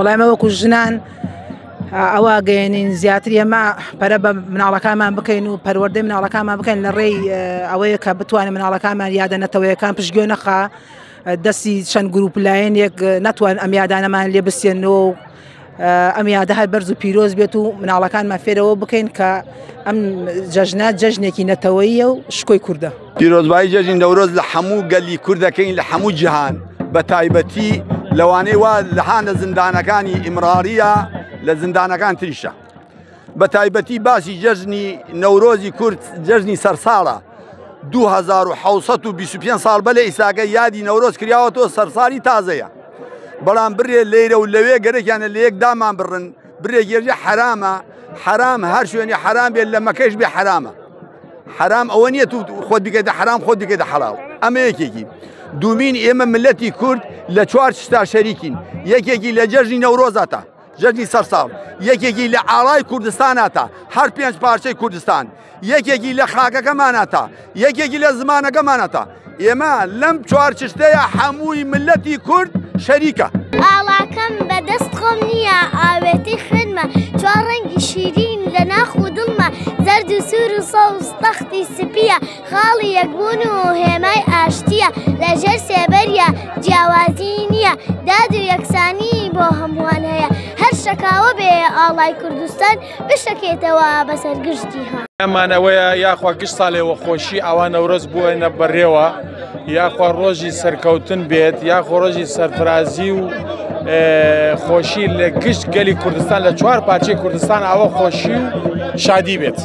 وەڵا ئێمە وەکو ژنان ئەوە گەیەنین زیاتر ئێمە پەرە بە مناڵەکانمان بکەین و پەروەردەی مناڵەکانمان بکەین لە ڕێی ئەوەیە کە بتوانین مناڵەکانمان یادە نەتەوەیەکان پشتگوێ نەخا، دەستی چەند گروپ لایەنێک نەتوان ئەم یادانەمان لێ بسێنەوە و ئەم یادە هەر بەرز و پیرۆز بێت و مناڵەکانمان فێرەوە بکەین کە ئەم جەژنە جەژنێکی نەتەوەیە و شکۆی کوردە. پیرۆزبایی جەژنی نەورۆز لە هەموو گەلی کورد دەکەین لە هەموو جیهان بە تایبەتی لەوانەی وا لەهان لە زیندانەکانی ئیمراریە لە زیندانەکان تریشە بە تایبەتی باسی جەژنی نەورۆزی کورد جەژنی سەرساڵە 2725 ساڵ بەلێ ئیساگە یادی نەورۆز کریاوەتەوە سەرساڵی تازەیە بەڵام بڕێ لەیرە و لەوێ گەرەکیانە لە یەک دامان بڕن برێک یەژێ حەرامە حەرام هەر شوێنی حەرام بێت لە مەکەش بێ حەرامە حەرام ئەوە نییە تو خۆت بکەیتە حەرام خۆت بکەیتە حەڵاڵ ئەمە یەکێکی دومین ئێمە ملەتی کورد لە چوار شتا شەریکین یەکێکی لە جەژنی نەورۆزاتە جەژنی سەرساڵ یەکێکی لە ئاڵای کوردستاناتە هەر پێنج پارچەی کوردستان یەکێکی لە خاکەکەماناتە یەکێکی لە زمانەکەماناتە ئێمە لەم چوار چشتەیە هەمووی ملەتی کورد شەریکە. ئاڵاکەم بە دەست خۆم نییە ئاوێتەی خوێنمە چوار ڕەنگی شیرین لە ناخ و دڵمە زەرد و سوور و سەوز تەختی سپییە خاڵی یەکبوون و هێمای ئاشتییە لەژێر سێبەریە جیاوازی نییە داد و یەکسانی بۆ هەمووان هەیە هەر شەکاوە بێ ئاڵای کوردستان بشەکێتەوە بەسەر گشت جیهان. پەیاممان ئەوەیە یاخوا گشت ساڵێ وە خۆشی ئاوا نەورۆز بووێنە بەڕێوە یاخوا ڕۆژی سەرکەوتن بێت یاخۆ ڕۆژی سەرفرازی و خۆشی لە گشت گەلی کوردستان لە چوار پارچەی کوردستان ئاوە خۆشی و شادی بێت.